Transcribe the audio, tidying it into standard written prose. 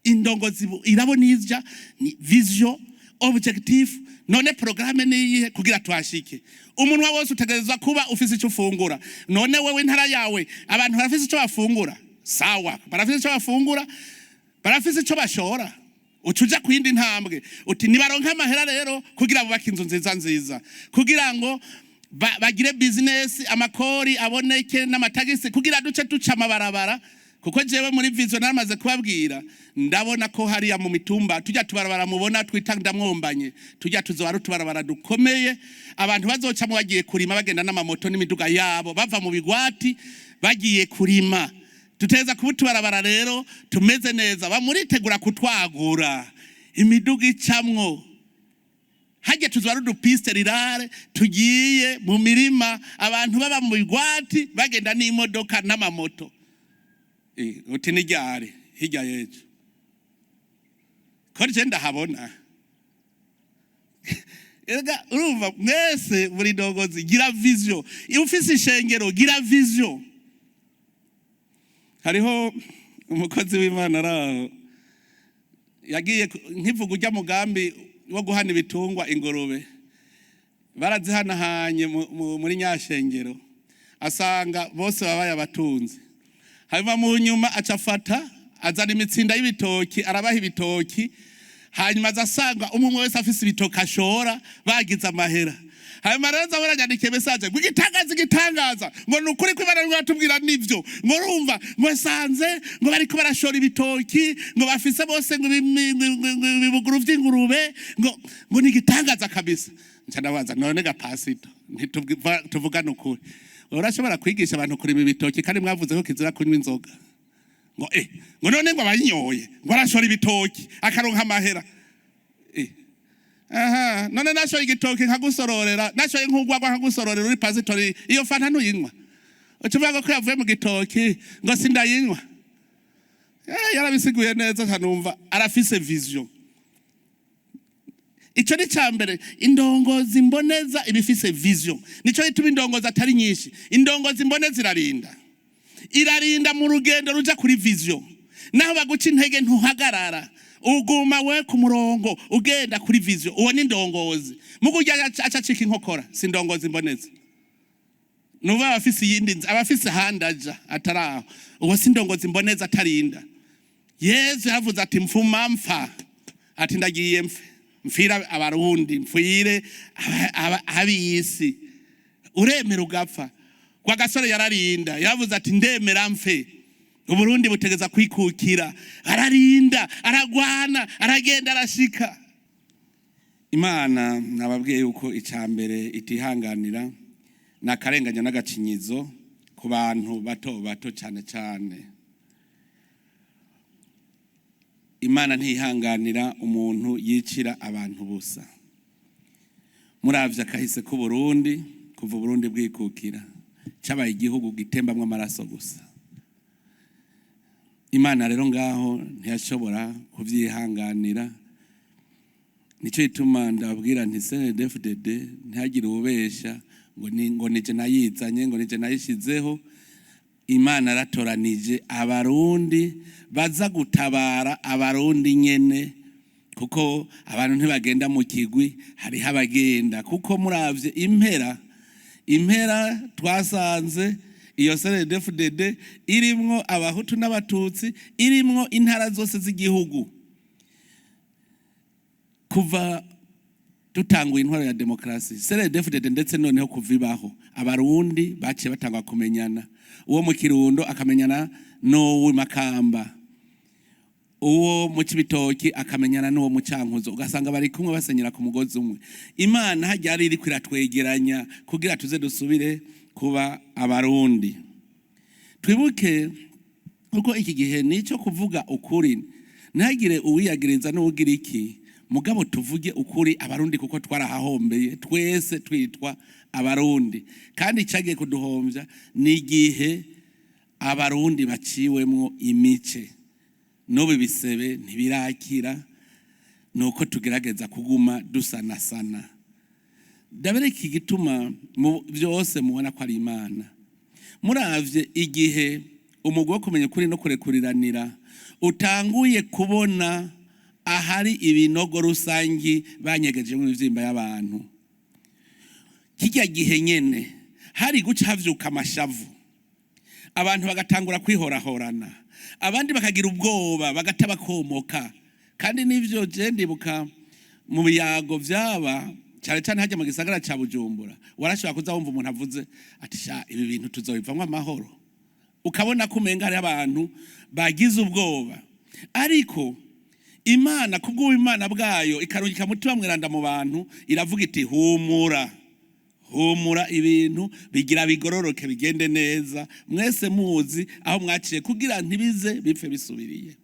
Indongozi irabona ija ni vision, objectif. None programme niyihe kugira tuhashike? Umunwa wose utegerezwa kuba ufise icyo ufungura. None wewe, intara yawe, abantu barafise icyo bafungura? Sawa, barafise icyo bafungura, barafise icyo bashora. Uca uja ku yindi ntambwe, uti nibaronke amahera rero kugira bubake inzu nziza nziza, kugira ngo bagire business, amakori aboneke n'amatagisi, kugira duce duca amabarabara. Kuko jewe muri vision naramaze kubabwira, ndabona ko hariya mu mitumba tujya tubarabara mubona twita ndamwombanye, tujya tuzoba ari utubarabara dukomeye, abantu bazocamo bagiye kurima, bagenda n'amamoto n'imiduga yabo, bava mu bigwati bagiye kurima. Tuteza kuba utubarabara rero tumeze neza, bamuritegura kutwagura, imiduga icamwo. Hajya tuzoba ari udupiste rurale tugiye mu mirima, abantu baba mu bigwati bagenda n'imodoka n'amamoto. Uti ni ryari? Hirya y'ejo. Ko je ndahabona. Erega urumva, mwese muri ndongozi, gira vision. Iyo ufise ishengero, gira vision. Hariho umukozi w'Imana araho yagiye nkivuga ujya mugambi wo guhana ibitungwa, ingurube barazihanahanye muri nyashengero, asanga bose babaye abatunzi. Hanyuma mu nyuma aca afata, azana imitsinda y'ibitoki, arabaha ibitoki. Hanyuma aza asanga umwe umwe wese afise ibitoki ashora, bagize amahera. Hanyuma rero nza baranyandikiye message ngo igitangaza, igitangaza, ngo ni ukuri ko Imana iriko iratubwira nivyo, ngo urumva ngo sanze ngo bariko barashora ibitoki, ngo bafise bose ngo ibibuguru vy'ingurube, ngo ni igitangaza kabisa. Nca ndabaza: none ga pasito, tuvugane ukuri, urashobora kwigisha abantu kurima ibitoki kandi mwavuze ko kizira kunywa inzoga? Ngo ngo none ngo abayinyoye ngo arashora ibitoki akaronka amahera. Aha none nashoye igitoki nkagusororera, nashoye nk'urwagwa nkagusororera, uri pasitori, iyo fanta ntuyinywa? Uca uvuga ko yavuye mu gitoki ngo sindayinywa? Yarabisiguye neza, nkanumva arafise vision. Ico ni ca mbere. Indongozi mboneza iba ifise vision. Nico gituma indongozi atari nyinshi. Indongozi mboneza irarinda, irarinda mu rugendo ruja kuri vision. Naho baguca intege, ntuhagarara, uguma we ku murongo, ugenda kuri vision. Uwo ni indongozi. Mukurya aca acika inkokora, si indongozi mboneza. Nuva abafise iyindi nzi, abafise ahandi aja atari aho, uwo si indongozi mboneza, atarinda. Yesu yavuze ati: mfuma mpfa, ati ndagiye mfe, mfira Abarundi, mfire ab'isi. Uremera ugapfa. Kwa gasore yararinda, yavuze ati: ndemera mfe, Uburundi butegeza kwikukira. Ararinda, aragwana, aragenda, arashika. Imana nababwiye yuko icya mbere itihanganira ni akarenganya n'agacinyizo ku bantu bato bato cyane cyane. Imana ntihanganira umuntu yicira abantu busa. Muravye akahise k'Uburundi, kuva Uburundi bwikukira, cabaye igihugu gitembamwo amaraso gusa. Imana rero ngaho ntiyashobora kuvyihanganira. Nico gituma ndababwira nti CNDD-FDD, ntihagire ubesha ngo ni ngo nije nayizanye, ngo nije nayishizeho. Imana yaratoranije Abarundi baza gutabara Abarundi nyene, kuko abantu ntibagenda mu kigwi, hariho abagenda. Kuko muravye impera, impera twasanze iyo CNDD-FDD irimwo Abahutu n'Abatutsi, irimwo intara zose z'igihugu. Kuva dutanguye intwaro ya demokarasi CNDD-FDD, ndetse noneho kuva ibaho, Abarundi baciye batangwa kumenyana: uwo mu Kirundo akamenyana n'uwo Makamba, uwo mu Cibitoki akamenyana n'uwo mu Cankuzo, ugasanga bari kumwe basenyera ku mugozi umwe. Imana hajya ari iriko iratwegeranya kugira tuze dusubire kuba Abarundi. Twibuke kuko iki gihe nico kuvuga ukuri, ntihagire uwiyagiriza n'uwugira iki, mugabo tuvuge ukuri Abarundi, kuko twarahahombeye twese twitwa Abarundi. Kandi icagiye kuduhombya ni igihe Abarundi baciwemwo imice. N'ubu ibisebe ntibirakira, nuko tugerageza kuguma dusanasana. Ndabereka igituma mu byose mubona ko ari Imana. Muravye igihe umugwi wo kumenya ukuri no kurekuriranira Utanguye kubona ahari ibinogo rusangi banyegejemo imivyimba y'abantu, kirya gihe nyene hari guca havyuka amashavu, abantu bagatangura kwihorahorana, abandi bakagira ubwoba, bagata bakomoka. Kandi n'ivyo je ndibuka mu biyago vyaba cyane cyane hajya mu gisagara ca Bujumbura, warashobora kuza wumva umuntu avuze ati: "Sha, ibi bintu tuzobivamwo amahoro." Ukabona ko umenga hariho abantu bagize ubwoba, ariko Imana kubw'Imana bwayo ikarungika Mutima Mweranda mu bantu, iravuga iti: "Humura, humura, ibintu bigira bigororoke, bigende neza. Mwese muzi aho mwaciye kugira ntibize bipfe bisubiriye."